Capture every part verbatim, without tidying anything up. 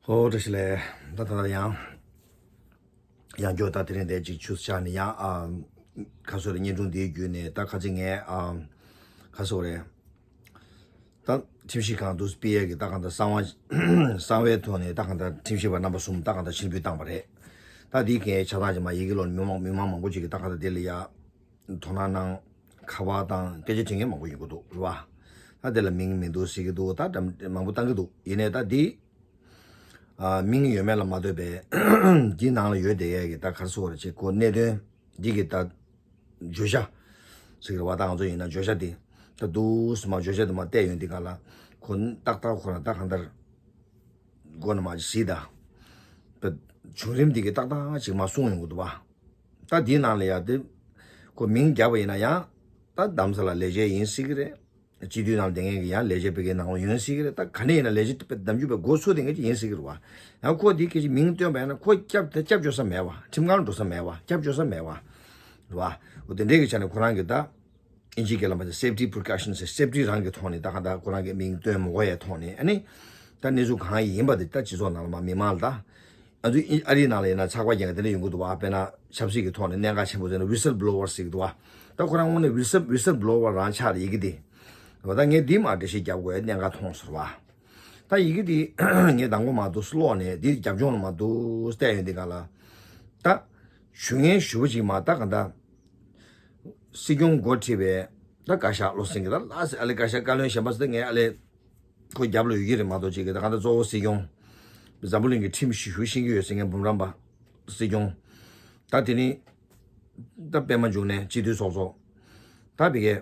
ཨོ་བཀྲ་ཤིས་བདེ་ལེགས། ད་ད་ད་ཡང་ཡང་བསྐྱར་ད་དེ་རིང་འདི་ཅིག་ཆུ་ཆགས་ནས་ཡང་ཨ་ཁ་སོ་རེ་བརྙན་ཐུང་འདིའི་བརྒྱུད་ནས་ད་ཁ་ཅིག་ངས་ཨ་ཁ་སོ་རེ་ད་ཁྲིམས་ཞིབ་ཁང་དུ་སྤེལ་ཡས་ཀྱི་ད་གང་ལྟར་གསང་བ་གསང་བའི་ཐོག་ནས་ད་གང་ལྟར་ཁྲིམས་ཞིབ་པ་རྣམ་པ་གསུམ་ད་གང་ལྟར་ཕྱིར་འབུད་བཏང་པ་རེད། ད་འདིའི་གི་ཆ་ཚང་ཅིག་མ་ཡི་གེ་ལོག་མི་མང་མི་མང་མང་པོ་ཅིག་གིས་ད་གང་ལྟར་དེ་ལ་ཡ་དོ་སྣང་གནང་ཁ་པར་དང་སྐད་ཆ་དྲི་མཁན་མང་པོ་ཡོང་གི་འདུག་རེད་བ། ད་དེ་ལ་མིང་མི་འདུག་ཟེར་གྱི་འདུག་ད་འདྲ་མང་པོ་བཏང་གི་འདུག་ཡིན་ནའི་ད་འདི་ཨ་མིང་ཡོད་མེད་ལ་མ་ལྟོས་པའི་འདི་ནང་ལ་ཡོད་བསྡད་ཡས་ཀྱི་ད་ག་རེ་ཟེར་དགོས་རེད། ཅེས་ཁོ་གནད་དོན་འདི་གི་ད་བརྗོད་བྱ་ཟེར་གྱི་རེད་བ། ད་ང་ཚོ་ཡིན་ན་བརྗོད་བྱ་འདི་ད་འདུག་སེ་མར་བརྗོད་བྱ་འདི་མར་བལྟས་ཡོང་དུས་སྒང་ལ་ཁོ་ཏག་ཏག་ཁོ་རང་ད་གང་ལྟར་མགོ་ནས་མར་གཟིགས་དང་། ད་བྱུང་རིམ་འདི་གི་ཏག་ཏག་ཅིག་མར་གསུངས་ཡོང་གི་འདུག་བ། ད་འདིའི་ནང་ལ་ཡ་དེ་ཁོ་མིང་བརྒྱབ་པ་ཡིན་ན་ཡང་ད་རྡ་རམ་ས་ལ་ལས་བྱེད་ཡིན་སྲིད་ཀྱི་རེད། སྤྱི་འཐུས་ནང་བསྡད་མཁན་གྱི་ཡང་ལས་བྱེད་སྤེལ་མཁན་ནང་ལོགས་ཡིན་སྲིད་ཀྱི་རེད། ད་ག་ནས་ཡིན་ན་ལས་བྱེད་ནམ་རྒྱུན་པའི་འགོ་ཚུགས་བསྡད་མཁན་ཅིག་ཡིན་སྲིད་ཀྱི་རེད་བ། ཡང་ཁོ་འདི་སྐད་ཅིག་མིང་བཏོན་པ་ཡིན་ན་ཁོ་སྐྱབས་དེ་སྐྱབས་བཅོལ་ས་མེད་བ། ཁྲིམས་ཁང་འགྲོ་ས་མེད་བ། སྐྱབས་བཅོལ་ས་མེད་བ། རེད་བ། འོ་དེ་འདྲའི་གི་ཆ་ནས་ཁོ་རང་གི་ད་ཨིན་ཇིའི་སྐད་ལ་མ་ཟད་safety precautions ཟེར་safety རང་གི་ཐོག་ནས་ད་ག་ད་ཁོ་རང་གི་མིང་བཏོན་མ་དགོས་ཡའི་ཐོག་ནས་ཨ་ནི་ད་གནས་ཚུལ་གང་ཡིན་པ་དེ་ད་སྤྱི་ཚོགས་ནང་ལ་མ་མི་མང་ལ་ད། ང་ཚོའི་ཨ་རིའི་ནང་ལ་ཡིན་ན་ཚགས་པར་རྒྱག་མཁན་དེ་འདྲ་ཡོང་གི་འདུག་བ། དཔེར་ན་ཆབ་སྲིད་ཀྱི་ཐོག་ནས་གནད་འགག་ཆེན་པོ་ཟེར་ན་whistle blower ཟེར་གྱི་འདུག་བ། ད་ཁོ་རང་དངོས་གནས་whistle whistle blower རང་ཆགས་རེད་ཡི་གེ་དེ། འོ་ད་ངས་འདི་མར་འགྲེལ་བཤད་རྒྱབ་དགོས་གནད་འགག་མཐོང་སོང་བ། ད་ཡི་གེ་དེ་ངས་དང་པོ་མར་འདུག་ཀློག་ནས་འདི་རྒྱབ་ལྗོངས་ལ་མར་འདུག་བལྟས་ཡོང་དུས་སྒང་ལ། ད་ཞུ་མཁན་ཞུ་བ་ཅིག་མ་ད་ག་ད། སྲིད་སྐྱོང་འགོ་ཁྲིད་པའི་ད་བཀའ་ཤག་བློ་སེང་གི་ད་ལ་སེ་ཨ་ལེ་བཀའ་ཤག་བཀའ་བློན་གཞན་པ་ཟེར་ངས་ཨ་ལེ། ཁོ་རྒྱབ་ལ་ཡོད་ཀྱི་རེད་མ་གཏོགས་ཅིག་གི་ད་གང་ལྟར་གཙོ་བོ་སྲིད་སྐྱོང་། འཛམ་བུ་གླིང་གི་ཁྲིམས་ཞིབ་ཞུ་ཤེས་ཀྱི་ཡོད་ཟེར་མཁན་འབུམ་རམས་པ་སྲིད་སྐྱོང་། ད་དེ་ནི་ད་པད་མ་འབྱུང་གནས་སྤྱི་འཐུས་ཚོགས་གཙོ། ད་བི་གའི་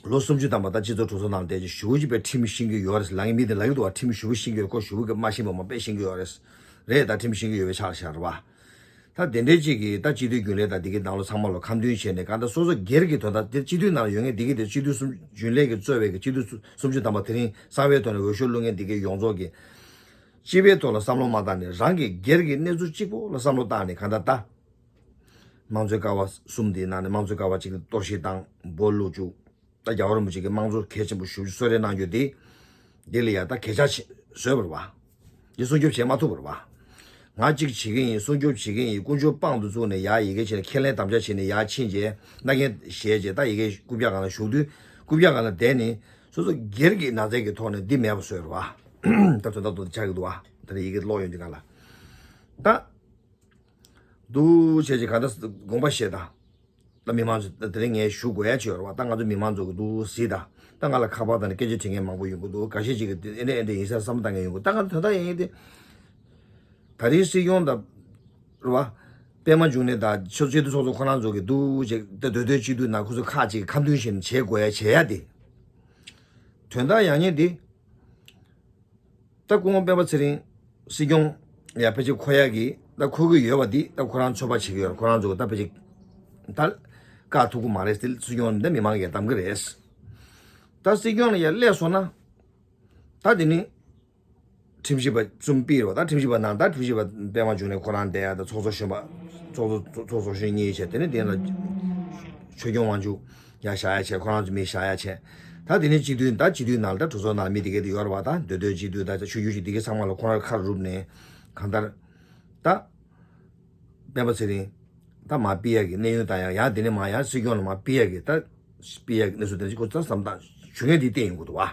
ལོ་སུམ་ཅུ་ཐམ་པ་ད་སྤྱི་ཚོགས་གྲོས་ཚོགས་ནང་བསྡད་ཀྱི་ཞུ་གི་པའི་ཁྲིམས་ཤེས་ཀྱི་ཡོད་རེད་ལབ་མཁན་མི་དེ་ལབ་ཀྱི་འདུག་བ། ཁྲིམས་ཞུ་ཤེས་ཀྱི་ཡོད། ཁོ་ཞུ་གི་མ་ཤེས་པ་མ་དཔེ་ཤེས་ཀྱི་ཡོད་རེད། རེད་ད་ཁྲིམས་ཤེས་ཀྱི་ཡོད་པའི་ཆ་ལ་བཞག་རེད་བ། ད་དེ་འདྲའི་གཅིག་གིས་ད་སྤྱི་འཐུས་རྒྱུན་ལས་དང་འདི་གའི་ནང་ལོགས་ཚང་མ་ལ་ཁ་འདོན་བྱས་ནས་གང་ལྟར་སོ་སོ་སྒེར་གྱི་དོན་དག་དེ་སྤྱི་འཐུས་ནང་ལ་ཡོད་མཁན་འདི་གའི་དེ་སྤྱི་འཐུས་སུམ་རྒྱུན་ལས་ཀྱི་གཙོས་པའི་གི་སྤྱི་འཐུས་སུ་སུམ་ཅུ་ཐམ་པ་དེ་རིང་གསང་བའི་ཐོག་ནས་འོས་ཤོག་བླུག་མཁན་འདི་གའི་ཡོངས་རྫོགས་ཀྱི་སྤྱི་པའི་ཐོག་ལ་བསམ་བློ་མ་བཏང་ནས་རང་གི་སྒེར་གྱི་གནས་ཚུལ་གཅིག་པོ་ལ་བསམ་བློ་བཏང་ནས་གང་ལྟར་ད་དམངས་གཙོའི་ཀ་བ་གསུམ་དེའི་ནང་ནས་དམངས་གཙོའི་ཀ་བ་གཅིག་གཏོར་བཤིག་བཏང་འབོ་བླུག་བཅུག་ད་རྒྱལ་བ་རིན་པོ་ཆེ་གིས་དམངས་གཙོ་གལ་ཆེན་པོ་ཞེ་པོ་ཅིག་གསོལ་རས་གནང་རྒྱུ་དེ། དེ་ལ་ཡ་ད་གལ་ཆེ་ཆེ་བཟོས་པ་རེད་བ། འདི་སྲུང་སྐྱོབ་བྱེད་མ་ཐུབ་པ་རེད་བ། ང་གཅིག་བྱེད་ཀྱི་ཡིན་སྲུང་སྐྱོབ་བྱེད་ཀྱི་ཡིན་ཀུན་སྤྱོད་དཔང་དུ་བཙུགས་ནས་ཡ་ཡི་གེ་བྱས་ནས་ཁས་ལེན་དམ་བཅའ་བྱས་ནས་ཡ་ཕྱིན་རྗེས་མནའ་གན་བཞེས་རྗེས་ད་ཡི་གེ་རྐུབ་བཀྱག་སྒང་ལ་བཞུགས་དུས་རྐུབ་བཀྱག་སྒང་ལ་བསྡད་ནས་སོ་སོ་སྒེར་གྱི་ན་ཚ་གི་ཐོག་ནས་འདི་མེད་པ་བཟོས་རེད་བ། ད་དོན་དག་ཏུ་ཆགས་ཀྱི་འདུག་བ། ད་ཡི་གེ་ཀློག་ཡོང་དུས་སྒང་ལ། ད། འདུག་བྱས་ཅིག་ག་ད་དགོངས་པ་བཞེས་དང་། ད་མི་མང་ཚོ་ད་དེ་རིང་ངས་ཞུ་དགོས་ཡ་ཅིག་ཡོད་རེད་བ། ད་ང་ཚོ་མི་མང་ཚོ་གི་འདུག་གཟིགས་དང་། ད་ང་ལ་ཁ་པར་དང་སྐད་ཆ་དྲི་མཁན་མང་པོ་ཡོང་གི་འདུག་འགའ་ཤས་ཅིག་གིས་དེ་ཨེ་འདྲ་ཨེ་འདྲ་ཡིན་ས་བསམ་བློ་བཏང་མཁན་ཡོང་གི་ད་ང་ད་ལྟ་ཡིན་དེ། ད་རེས་སྲིད་སྐྱོང་དང་། རེད་བ། པད་མ་འབྱུང་གནས་དང་ཆོས་སྤྱི་འཐུས་ཚོགས་གཙོ་ཁོ་རང་ཚོ་གི་འདུག་ཅིག་ད་སྡོད་སྡོད་སྤྱི་འཐུས་ནང་ཁོ་ཚོ་ཁག་ཅིག་ཁ་འདོན་བྱས་ནས་བྱེད་དགོས་ཡ་བྱེད་ཡ་དེ། དོན་དག་ཡག་ཉེས་དེ། ད་སྐུ་ངོ་སྤེན་པ་ཚེ་རིང་སྲིད་སྐྱོང་ཡ་ཕལ་ཆེར་འཁོད་ཡག་གི་ད་འཁོད་གི་ཡོད་པ་འདི་ད་ཁོ་རང་ཚོད་དཔག་བྱེད་ཀྱི་ཡོད་རེད། ཁོ་རང་ཚོ་ད་ཕལ་ཆེར་ད་བཀག་ཐུབ་ཀྱི་མ་རེད། སྲིད་སྲིད་སྐྱོང་འདི་མི་མང་གིས་གདམ་གི་རེད། ད་སྲིད་སྐྱོང་ལ་ཡ་སླེབས་སོང་ན་ད་དེ་ནི་ཁྲིམས་ཞིབ་པ་གསུམ་ཕུད་རོགས། ད་ཁྲིམས་ཞིབ་པ་ནང་ད་ཁྲིམས་ཞིབ་པ་པད་མ་འབྱུང་གནས་ཁོ་རང་བསྡད་ཡ་ད་ཚོགས་གཙོ་གཞོན་པ་ཚོགས་གཙོ་ཚོགས་གཙོ་གཞོན་གཉིས་བྱས་དེ་ནི་དེ་ལ་ཆོས་སྐྱོང་དབང་ཕྱུག་ཡར་བཞག་ཡ་བྱས། ཁོ་རང་ཚོ་མི་བཞག་ཡ་བྱས། ད་དེ་ནས་སྤྱི་འཐུས་ད་སྤྱི་འཐུས་ནང་ལ་ད་གྲོས་ཚོགས་ནང་ལ་མི་དེ་གས་དེ་ཡོད་རེད་བ། ད་མདོ་སྟོད་སྤྱི་འཐུས་ད་ཆོས་བརྒྱུད་ཞིག་དེ་གས་ཚང་མ་ལ་ཁོ་རང་ཁ་རུབ་ནས་གང་ལྟར་ད་སྤེན་པ་ཚེ་རིང་ད་མར་ཕུད་ཡ་གི་གནས་ཡུན་བཏང་ཡ་ཡང་དེ་ནས་མར་ཡང་སྲིད་སྐྱོང་ལ་མར་ཕུད་ཡ་གི་ད་ཕུད་ཡ་གི་གནས་ཚུལ་དེ་འདྲ་ཞིག་ཁོ་ཚོ་བསམ་སྟངས་ཞུ་མཁན་དེ་བསྟན་ཡོང་གི་འདུག་བ།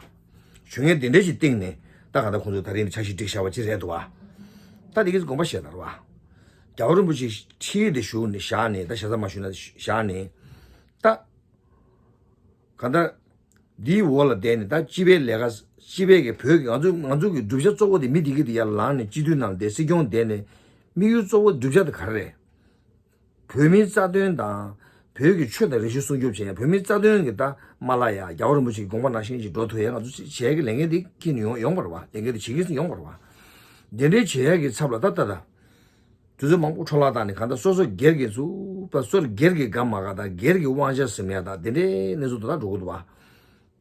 ཞུ་མཁན་དེ་འདྲ་ཞིག་བསྟན་ནས་ད་གང་ལྟར་ཁོང་ཚོ་ད་རིང་འཆར་གཞི་སྒྲིག་བཞག་པ་ཅིག་རེད་འདུག་བ། ད་དེ་གས་དགོངས་པ་བཞེས་ད་རེད་བ། རྒྱལ་བ་རིན་པོ་ཆེ་ཁྲི་དེ་བཞུགས་ནས་བཞག་ནས་ད་ཞེ་ས་མ་ཞུ་ན་བཞག་ནས་ད། གང་ལྟར། འདིའི་འོག་ལ་བསྡད་ནས་ད་སྤྱི་པའི་ལས་ཀ་སྤྱི་པའི་གི་བོད་ཀྱི་ང་ཚོ་ང་ཚོ་གི་བསྒྲུབ་བྱ་གཙོ་བོ་དེ་མི་དེ་གི་དེ་ཡར་ལངས་ནས་སྤྱི་འཐུས་ནང་བསྡད་སྲིད་སྐྱོང་བསྡད་ནས་དམིགས་ཡུལ་གཙོ་བོ་བསྒྲུབ་བྱ་དེ་ག་རེ་རེད། བོད་མིའི་རྩ་དོན་དང་བོད་ཀྱི་ཆོས་དང་རིག་གཞུང་སྲུང་སྐྱོབ་བྱེད་ཡ་བོད་མིའི་རྩ་དོན་གི་ད་མ་བརླག་ཡ་རྒྱལ་བ་རིན་པོ་ཆེ་གི་དགོངས་པ་ནང་བཞིན་ཅིག་འགྲོ་ཐུབ་ཡ་ང་ཚོ་བྱེད་ཀྱི་ལས་འགན་དེ་འཁྱེར་ནས་ཡོང་ཡོང་བ་རེད་བ། ལས་འགན་དེ་བྱེད་ཀྱི་ཡོང་བ་རེད་བ། དེ་འདྲའི་བྱེད་ཡ་གི་ཚབ་ལ་ད་ད་ད། དུས་ཚོད་མང་པོ་འཕྲོ་བརླག་བཏང་ནས་གང་ལྟར་སོ་སོ་སྒེར་གྱི་ཚུགས་པ་སོ་སྒེར་གྱི་དགའ་མ་དགའ་དང་སྒེར་གྱི་དབང་ཆ་ཟིན་ཡ་དང་དེ་འདྲའི་གནས་ཚུལ་དུ་ད་འགྲོ་གི་འདུག་བ།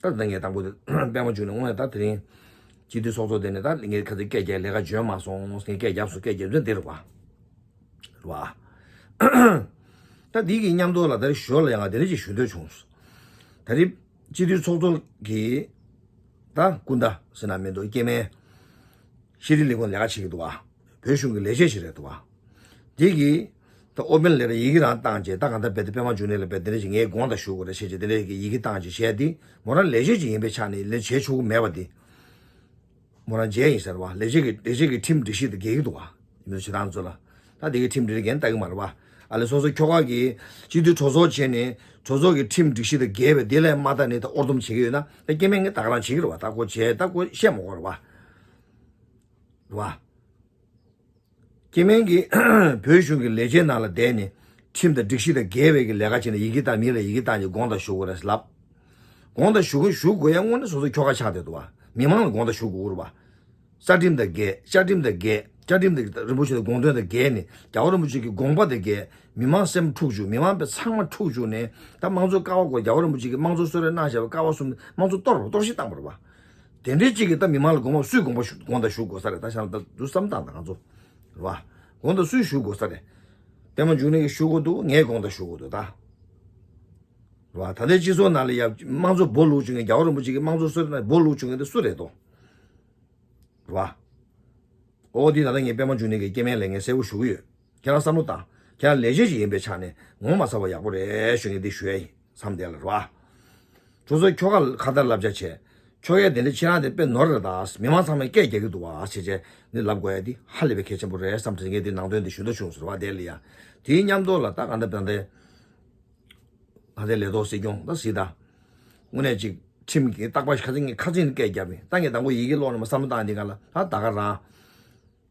ད་ད་ངས་དང་པོ་དེ་པད་མ་བྱུང་ནས་དངོས་ད་དེ་རིང་སྤྱི་འཐུས་ཚོགས་གཙོ་དེ་ནས་ད་ངས་ཁ་ཚིག་སྐད་རྒྱག་ལས་ཀ་འཇོན་མ་སོང་ངས་སྐད་རྒྱབ་སོང་སྐད་རྒྱབ་ཚོད་འདི་རེད་བ། རེད་བ། ད་འདི་གི་མཉམ་དུ་ལ་ད་རེས་ཞོར་ལ་ཡང་དེ་འདྲ་ཅིག་ཞུ་འདོད་བྱུང་། ད་རེས་སྤྱི་འཐུས་ཚོགས་གཙོ་གི་ད་སྐུ་ཟླ་ཟེར་ན་མི་འདུག་སྐྱེ་དམན། ཤེས་རིག་ལས་ཁུངས་ལས་ཀ་བྱེད་ཀྱི་འདུག་བ། བོད་གཞུང་གི་ལས་བྱེད་ཞིག་རེད་འདུག་བ། དེ་གིས་ད་ཨོ་པན་ལས་ར་ཡི་གེ་རང་བཏང་རྗེས་ད་གང་ལྟར་རྦད་དེ་པད་མ་འབྱུང་གནས་ལ་རྦད་དེ་འདྲ་ཞིག་ངས་དགོངས་དག་ཞུ་དགོས་རེད་བྱས་རྗེས་དེ་འདྲ་གི་ཡི་གེ་བཏང་རྗེས་བྱས་དེ་མོ་རང་ལས་བྱེད་ཅིག་ཡིན་པའི་ཆ་ནས་ལས་བྱེད་ཆོག་གི་མེད་པ་དེ། མོ་རང་མཇལ་ཡིན་ཟེར་བ། ལས་བྱེད་ཀྱི་ལས་བྱེད་ཀྱི་ཁྲིམས་སྒྲིག་གཞི་དེ་འགལ་གྱི་འདུག་བ། མི་ཚོ་བྱེད་སྟངས་ཚོ་ལ། ད་དེ་གའི་ཁྲིམས་སྒྲིག་གཞི་འགལ་ལྟ་གི་མ་རེད་བ། ཨ་ལས་སོ་སོ་ཁྱོ་ག་གིས་སྤྱི་འཐུས་གྲོས་ཚོགས་བྱས་ནས་གྲོས་ཚོགས་ཀྱི་ཁྲིམས་སྒྲིག་གཞི་དང་འགལ་བའི་དེ་ལས་མ་ལྟ་ནས་ད་ཨོར་སྡོམ་བྱེད་ཀྱི་ཡོད་ན་ད་སྐྱེ་དམན་ངས་ད་ག་རང་བྱེད་ཀྱི་རེད་བ། ད་ཁོ་བྱས་ད་ཁོ་བཤད་མ་དགོས་རེད་བ། རེད་བ། སྐྱེ་དམན་གྱིས་བོད་གཞུང་གི་ལས་བྱེད་ནང་ལ་བསྡད་ནས་ཁྲིམས་དང་སྒྲིག་གཞི་དང་འགལ་བའི་གི་ལས་ཀ་བྱས་ནས་ཡི་གེ་དང་མི་ལ་ཡི་གེ་བཏང་ནས་དགོངས་དག་ཞུ་དགོས་རེད་ལབ། དགོངས་དག་ཞུ་དགོས་ཞུ་དགོས་ཡ་དངོས་གནས་སོ་སོ་ཁྱོ་ག་ཆགས་བསྡད་འདུག་བ། མི་མང་ལ་དགོངས་དག་ཞུ་དགོས་རེད་བ། རྩ་ཁྲིམས་དང་འགལ། བཅའ་ཁྲིམས་དང་འགལ། བཅའ་ཁྲིམས་དང་རིན་པོ་ཆེ་དང་དགོངས་དོན་དང་འགལ་ནས་རྒྱལ་བ་རིན་པོ་ཆེ་གི་དགོངས་པ་དང་འགལ། མི་མང་སེམས་འཁྲུག་བཅུག་མི་མང་པའི་ཚང་མ་འཁྲུག་བཅུག་ནས་ད་དམངས་གཙོ་ཀ་བ་སྐོར་རྒྱལ་བ་རིན་པོ་ཆེ་གིས་དམངས་གཙོ་གསོལ་རས་གནང་བཞག་པའི་ཀ་བ་གསུམ་དམངས་གཙོ་གཏོར་རོགས་གཏོར་བཤིག་བཏང་བ་རེད་བ། དེ་འདྲའི་གཅིག་གིས་ད་མི་མང་ལ་དགོངས་པ་སུས་དགོངས་པ་ཞུ་དགོངས་དག་ཞུ་དགོས་ས་རེད། ད་ཤང་ད་དུ་བསམ་སྟངས་དང་ང་ཚོ་རེད་བ། དགོངས་དག་སུས་ཞུ་དགོས་ས་རེད། པད་མ་འབྱུང་གནས་ཀྱིས་ཞུ་དགོས་འདུག་ངས་དགོངས་དག་ཞུ་དགོས་འདུག་ད་རེད་བ། ད་ལྟའི་སྤྱི་ཚོགས་ནང་ལ་ཡ་དམངས་གཙོ་སྦོ་ལུག་བཅུག་མཁན་རྒྱལ་བ་རིན་པོ་ཆེ་གིས་དམངས་གཙོ་གསོལ་རས་སྦོ་ལུག་བཅུག་མཁན་དེ་སུ་རེད་དོ། རེད་བ། ཨོ་འདི་ད་ལྟ་ངས་པད་མ་འབྱུང་གནས་ཀྱི་སྐྱེ་དམན་ལ་ངས་གསལ་པོ་ཞུ་གི་ཡོད། ཁྱེད་རང་བསམ་བློ་བཏང་། ཁྱེད་རང་ལས་བྱེད་ཅིག་ཡིན་པའི་ཆ་ནས་ངོ་མ་ཚ་བ་ཡག་པོ་རེད་ཞུ་ངས་འདི་ཞུ་ཡ་ཡིན་བསམ་བསྡད་ལ་རེད་བ། གྲོས་ཚོགས་ཁྱོ་ག་ཁ་བརྡ་བསླབ་བྱ་བྱས། ཁྱོ་གས་དེ་འདྲ་ཁྱེད་རང་དེ་དཔེ་ནོར་རེད་ད། མི་མང་ཚང་མས་སྐད་རྒྱག་གི་འདུག་བ་ཞེས་བྱས་འདི་ལབ་དགོས་ཡ་འདི་ཧ་ལས་པའི་གལ་ཆེན་པོ་རེད་བསམ་དྲན་ངས་འདི་ནང་དོན་འདི་ཞུ་འདོད་བྱུང་ཟེར་བ་དེ་ལ་ཡ། དེའི་མཉམ་དུ་ལ་ད་ག་འདྲ་བ་འདྲ། ང་ཚོའི་ལས་ཐོག་སྲིད་སྐྱོང་ད་སྲིད་ད། དངོས་གནས་ཅིག་ཁྲིམས་ཀྱི་རྟག་པར་ཁ་སང་ངས་ཁ་སང་ནས་སྐད་བརྒྱབ་ཡིན། ད་ངས་དང་པོ་ཡི་གེ་ཀློག་ནས་མ་བསམ་བློ་བཏང་འདི་ག་ལ་ད་ད་ག་རང་།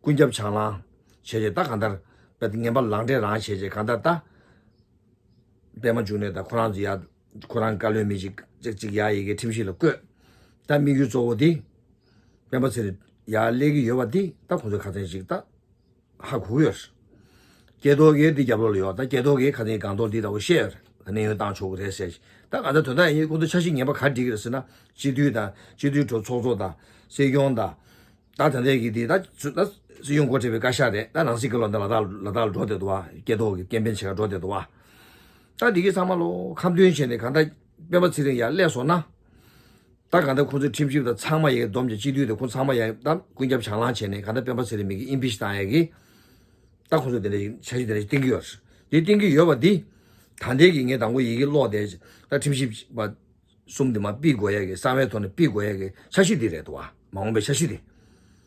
ཀུན་ཁྱབ་བྱང་ལམ་བྱས་རྗེས་ད་གང་ལྟར་དཔེ་ངན་པ་ལག་འབྲེལ་རང་བྱས་རྗེས་གང་ལྟར་ད། པད་མ་འབྱུང་གནས་ད་ཁོ་རང་ཚོ་ཡ། ཁོ་རང་བཀའ་བློན་མི་གཅིག་གཅིག་གཅིག་ཡ་ཡི་གེ་ཁྲིམས་ཞིབ་ལ་བསྐོས། ད་དམིགས་ཡུལ་གཙོ་བོ་དེ། སྤེན་པ་ཚེ་རིང་ཡར་སླེབས་ཀྱི་ཡོད་པ་དེ་ད་ཁོང་ཚོས་ཁ་སང་ཞིག་ད། ཧ་གོ་གི་ཡོད་རེད། སྐལ་རྡོར་རྒྱལ་འདི་རྒྱབ་ལོགས་ལ་ཡོད། ད་སྐལ་རྡོར་རྒྱལ་ཁ་སང་སྒང་ཏོག་འདི་ལྟ་བུ་བཤད་ཡོད་རེད། ད་གནས་ཡུན་བཏང་ཆོག་གི་རེད་ཟེར། ད་ག་ད་དོན་དག་ཡིན་ཁོང་ཚོ་འཆར་གཞི་ངན་པ་ག་རེ་སྒྲིག་གི་རེད་ཟེར་ན། སྤྱི་འཐུས་དང་སྤྱི་འཐུས་གྲོས་ཚོགས་གཙོ་དང་། སྲིད་སྐྱོང་དང་། ད་ད་ལྟའི་གི་འདི་ད་ཚུ་ད་སྲིད་སྐྱོང་འགོ་ཁྲིད་པའི་བཀའ་ཤག་རེད། ད་ནང་སྲིད་སྐལ་བློན་ད་ལ་དྭགས་ལ་དྭགས་ལ་འགྲོ་བསྡད་འདུག་བ། སྐལ་རྡོར་གི་ཀེམ་པེན་བྱེད་ག་འགྲོ་བསྡད་འདུག་བ། ད་འདི་གི་ཚང་མ་ལོ་ཁ་འདོན་བྱས་ནས་གང་ལྟར་སྤེན་པ་ཚེ་རིང་ཡར་སླེབས་སོང་ན། ད་གང་ལྟར་ཁོང་ཚོའི་ཁྲིམས་ཞིབ་དང་ཚང་མ་ཡར་བསྡོམས་ཀྱི་སྤྱི་འཐུས་དང་ཁོང་ཚང་མ་ཡར་ད་ཀུན་ཁྱབ་བྱང་ལམ་བྱས་ནས་གང་ལྟར་སྤེན་པ་ཚེ་རིང་མི་གི་ཨིམ་པིཆ་བཏང་ཡ་གི། ད་ཁོང་ཚོ་དེ་འདྲ་ཞིག་འཆར་གཞི་དེ་འདྲ་ཞིག་བཏིང་གི་ཡོད་རེད། འདི་བཏིང་གི་ཡོད་པ་འདི། ད་ལྟའི་གི་ངས་དང་པོ་ཡི་གེ་ཀློག་དེ་ད་ཁྲིམས་ཞིབ་པ་གསུམ་དེ་མར་ཕུད་དགོས་ཡ་གི་གསང་བའི་ཐོག་ནས་ཕུད་དགོས་ཡ་གི་འཆར་གཞི་འདི་རེད་འདུག་བ། མ་འོངས་པའི་འཆར་གཞི་འདི།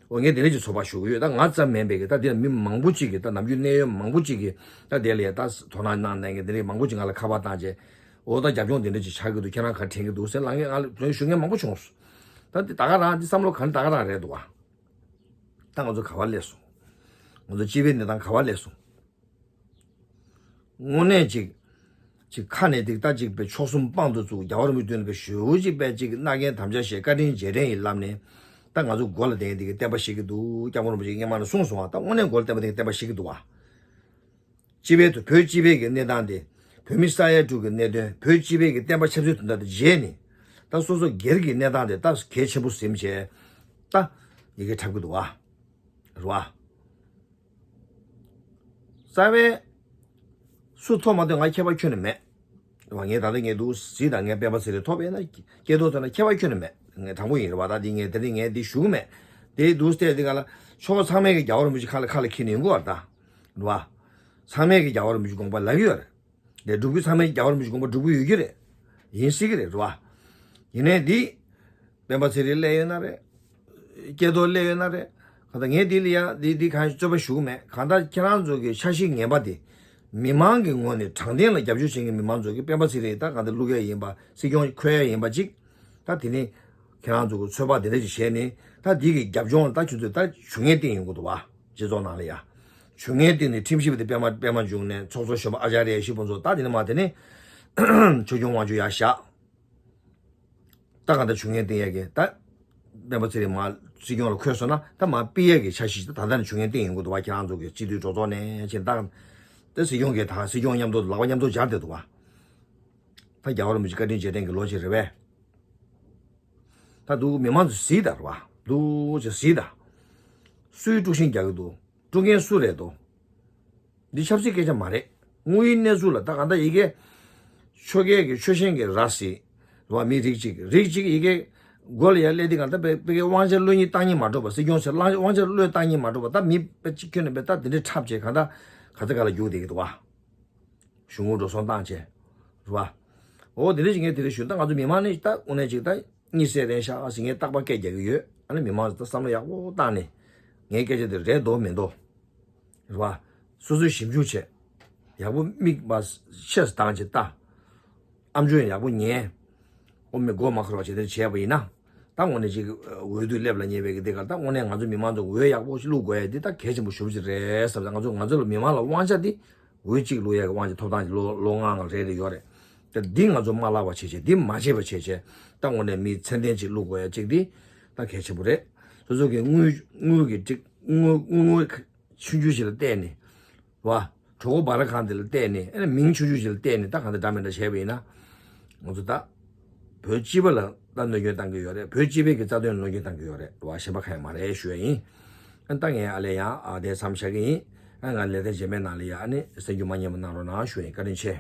འོ་ངས་དེ་འདྲ་ཞིག་ཚོད་དཔག་ཞུ་གི་ཡོད། ད་ང་ཙམ་མིན་པའི་གི་ད་འདི་ལ་མི་མང་པོ་ཅིག་གི་ད་ནམ་རྒྱུན་གནད་ཡོད་མང་པོ་ཅིག་གི་ད་དེ་ལ་ཡ་ད་དོ་སྣང་གནང་གནང་གི་དེ་འདྲ་མང་པོ་ཅིག་ང་ལ་ཁ་པར་བཏང་རྗེས། འོ་ད་རྒྱབ་ལྗོངས་དེ་འདྲ་ཅིག་ཆགས་ཀྱི་འདུག་ཁྱེད་རང་ག་དྲན་གྱི་འདུག་ཟེར་ལབ་མཁན་ང་ལ་དོན་ཞུ་མཁན་མང་པོ་བྱུང་སོང་། ད་འདི་ད་ག་རང་འདི་བསམ་བློ་ག་ནས་ད་ག་རང་རེད་འདུག་བ། ད་ང་ཚོ་ག་བ་སླེབས་སོང་། ང་ཚོ་སྤྱི་པའི་གནས་སྟངས་ག་བ་སླེབས་སོང་། དངོས་གནས་ཅིག་ཅིག་ཁ་ནས་ཏིག་ཏག་ཅིག་པའི་མཆོག་གསུམ་དཔང་དུ་བཙུགས་རྒྱལ་བ་རིན་པོ་ཆེའི་མདུན་ལ་པའི་ཞུ་ཅིག་པའི་ཅིག་མནའ་གན་དམ་བཅའ་བཞེས་བཀའ་དྲིན་རྗེས་དྲན་ཡིན་ལབ་ནས། ད་ང་ཚོ་མགོ་ལ་བསྡད་མཁན་དེ་གི་བསྟན་པ་བཤིག་གི་འདུག་སྐྱབས་མགོན་རིན་པོ་ཆེ་སྔོན་མ་ནས་གསུངས་སོང་བ། ད་དངོས་གནས་མགོ་ལ་བསྟན་པ་དེ་གི་བསྟན་པ་བཤིག་གི་འདུག་བ། སྤྱི་པའི་དུ་བོད་སྤྱི་པའི་གི་གནས་སྟངས་དེ། བོད་མི་ས་ཡ་དྲུག་གི་གནད་དོན་བོད་སྤྱི་པའི་གི་བསྟན་པ་ཆབ་སྲིད་དོན་དག་དེ་བརྗེད་ནས། ད་སོ་སོ་སྒེར་གྱི་གནས་སྟངས་དེ་ད་གལ་ཆེན་པོ་ཟིན་བྱས། ད་ཡི་གེ་འཁྲབ་གི་འདུག་བ། རེད་བ། རྩ་བའི་སུ་ཐོབ་མ་ཐོབ་ང་ཁྱད་པར་ཁྱོན་ནས་མེད། རེད་བ། ངས་ད་ལྟ་ངས་འདུག་ཟིག་དང་ངས་སྤེན་པ་ཚེ་རིང་ཐོབ་ཡིན་ན་སྐལ་རྡོར་ཐོབ་ན་ཁྱད་པར་ཁྱོན་ནས་མེད། ངས་དྲང་པོ་ཡིན། རེད་བ། ད་འདི་ངས་དེ་རིང་ངས་འདི་ཞུ་གི་མེད། དེ་འདུག་སྟེ་འདི་ག་ལ་ཕྱོགས་ཚང་མས་ཀྱི་རྒྱལ་བ་རིན་པོ་ཆེ་ཁ་ལ་ཁ་ལ་འཁྱེར་ནས་ཡོང་གི་བ། ད་རེད་བ། ཚང་མས་ཀྱི་རྒྱལ་བ་རིན་པོ་ཆེ་དགོངས་པ་ལབ་ཀྱི་ཡོད་རེད། ལས་སྒྲུབ་རྒྱུ་ཚང་མས་རྒྱལ་བ་རིན་པོ་ཆེ་དགོངས་པ་སྒྲུབ་ཀྱི་ཡོད་ཀྱི་རེད། ཡིན་སྲིད་ཀྱི་རེད། རེད་བ། ཡིན་ནའི་འདི། སྤེན་པ་ཚེ་རིང་སླེབས་ཡོད་ན་རེད། སྐལ་རྡོར་སླེབས་ཡོད་ན་རེད། གང་ལྟར་ངས་འདི་ལ་ཡ་འདི་འདི་གང་རྩོད་པ་ཞུ་གི་མེད། གང་ལྟར་ཁྱེད་རང་ཚོ་གི་འཆར་གཞི་ངན་པ་དེ། མི་མང་གི་ངོས་ནས་དྲང་བདེན་ལ་རྒྱབ་སྐྱོར་བྱེད་མཁན་མི་མང་ཚོ་གི་སྤེན་པ་ཚེ་རིང་ད་གང་ལྟར་བླུག་ཡ་ཡིན་པ་སྲིད་སྐྱོང་འཁོད་ཡ་ཡིན་པ་གཅིག་ད་དེ་ནི། ཁྱེད་རང་ཚོ་གི་ཚོད་དཔག་དེ་འདྲ་ཞིག་བྱས་ནས་ད་འདི་གི་རྒྱབ་ལྗོངས་ལ་ད་ཁྱོད་ཚོས་ད་ཞུ་ངན་བཏིང་ཡོང་གི་འདུག་བ། སྤྱི་ཚོགས་ནང་ལ་ཡ། ཞུ་ངན་བཏིང་ནས་ཁྲིམས་ཞིབ་པ་དེ་པད་མ་པད་མ་འབྱུང་གནས་ཚོགས་གཙོ་གཞོན་པ་ཨ་ཅཱརྱ་ཡེ་ཤེས་ཕུན་ཚོགས་ད་དེ་ནས་མ་དེ་ནས། ཆོས་སྐྱོང་དབང་ཕྱུག་ཡར་བཞག་ད་གང་ལྟར་ཞུ་ངན་བཏིང་ཡ་གི་ད། སྤེན་པ་ཚེ་རིང་མར་སྲིད་སྐྱོང་ལ་འཁོད་སོང་ན་ད་མར་ཕུད་ཡ་གི་འཆར་གཞི་ད་ད་ལྟ་ནས་ཞུ་ངན་བཏིང་ཡོང་གི་འདུག་བ། ཁྱེད་རང་ཚོ་གི་སྤྱི་འཐུས་གྲོས་ཚོགས་ནས་ཕྱིན་ད། ད་སྲིད་སྐྱོང་གི་ད་སྲིད་སྐྱོང་མཉམ་དུ་ལག་པ་མཉམ་དུ་སྦྱར་བསྡད་འདུག་བ། ད་རྒྱལ་བ་རིན་པོ་ཆེ་བཀའ་དྲིན་རྗེས་དྲན་གྱི་ལོ་གཅིག་རེད་པས། ད་འདུག་མི་མང་ཚོས་གཟིགས་དང་རེད་བ། འདུག་ཅེས་གཟིགས་དང་། སུའི་དཀྲུག་ཤིང་རྒྱག་གི་འདུག་དཀྲུག་མཁན་སུ་རེད་དོ། འདི་ཆབ་སྲིད་སྐད་ཆ་མ་རེད། དངོས་ཡོད་གནས་ཚུལ་ལ་ད་གང་ལྟར་ཡི་གེ། ཆོས་རྒྱལ་གྱི་ཆོས་གཞན་གྱི་ར་སྲིད། རེད་བ། མི་རིགས་གཅིག་རིགས་གཅིག་ཡི་གེ། མགོ་ལ་ཡར་སླེབས་དུས་གང་ལྟར་དཔེ་དཔེ་དབང་ཆ་བློ་གཉིས་བཏང་སྙིང་མ་འདོད་པ། སྲིད་སྐྱོང་ཟེར་བླང་དབང་ཆ་བློས་བཏང་སྙིང་མ་འདོད་པ། ད་མི་དཔེ་གཅིག་ཁྱོན་ནས་དཔེ་ད་དེ་འདྲའི་འཁྲབ་བྱས་གང་ལྟར་ག་ཚོད་ག་ལ་རྒྱུག་བསྡད་ཀྱི་འདུག་བ། གཞུང་གི་འགྲོ་སོང་བཏང་བྱས། རེད་བ། འོ་དེ་འདྲ་ཞིག་ངས་དེ་རིང་ཞུ། ད་ང་ཚོ་མི་མང་ནི་ད་དངོས་གནས་ཅིག་ད་གཉིད་སད་རན་ཤག་ཟེར་ངས་རྟག་པར་སྐད་རྒྱག་གི་ཡོད། ཨ་ནི་མི་མང་ད་བསམ་བློ་ཡག་པོ་བཏང་ནས་ངའི་སྐད་ཆ་དེ་རེད་འདུག་མི་འདུག། རེད་བ། སོ་སོས་ཞིབ་འཇུག་བྱས། ཡག་པོ་མིག་པ་ཤེས་སུ་བཏང་བྱས་ལྟ། ཨམ་ཅོག་ཡང་ཡག་པོ་ཉན། ཨོ་མི་མགོ་མ་འཁོར་བ་བྱས་དེ་བྱས་པ་ཡིན་ན། ད་དངོས་གནས་ཅིག་འོས་བསྡུ་སླེབས་ལ་ཉེ་བའི་གི་དེ་ག་ད་དངོས་གནས་ང་ཚོ་མི་མང་ཚོ་འོས་ཡག་པོ་ཞིག་བླུག་དགོས་ཡ་འདི་ད་གལ་ཆེན་པོ་ཞེ་པོ་ཅིག་རེད་བསམ། ད་ང་ཚོ་ང་ཚོ་ལ་མི་མང་ལ་དབང་ཆ་འདི་འོས་གཅིག་བླུག་ཡ་གི་དབང་ཆ་ཐོབ་ཐང་ཅིག་ལོ་ལོ་ལྔ་ལྔ་རེ་རེ་ཡོད་རེད། ད་འདི་ང་ཚོ་མ་བརླག་པ་བྱས་བྱས་འདི་མ་བྱས་པ་བྱས་བྱས་ད་དངོས་གནས་མི་ཚད་ལྡན་ཅིག་བླུག་དགོས་ཡ་གཅིག་འདི་ད་གལ་ཆེན་པོ་རེད། སོ་སོ་གི་དངུལ་དངུལ་གི་ཅིག་དངུལ་དངུལ་དངུལ་ཆུང་ཆུང་ཞིག་ལ་བལྟས་ནས། བ། གྲོད་ཁོག་སྦ་ར་གང་དེ་ལ་བལྟས་ནས་ཨ་ནི་མིང་ཆུང་ཆུང་ཞིག་ལ་བལྟས་ནས་ད་གང་ལྟར་འདྲ་མི་འདྲ་བྱས་པ་ཡིན་ན། ང་ཚོ་ད། བོད་སྤྱི་པ་ལ་ད་གནོད་སྐྱོན་བཏང་གི་ཡོད་རེད། བོད་སྤྱི་པའི་གི་རྩ་དོན་ལ་གནོད་སྐྱོན་བཏང་གི་ཡོད་རེད་བ། གཞན་པ་གང་ཡང་མ་རེད་ཞུ་ཡ་ཡིན། ཨ་ད་ངས་ཨ་ལས་ཡང་ཨ་དེ་མཚམས་བཞག་གི་ཡིན། ཨ་ང་ལས་དོན་རྗེས་མའི་ནང་ལ་ཡ་ཨ་ནི་གསན་རྒྱུ་མ་ཉན་པ་གནང་རོགས་གནང་ཞུ་ཡ་ཡིན། བཀའ་དྲིན་ཆེ།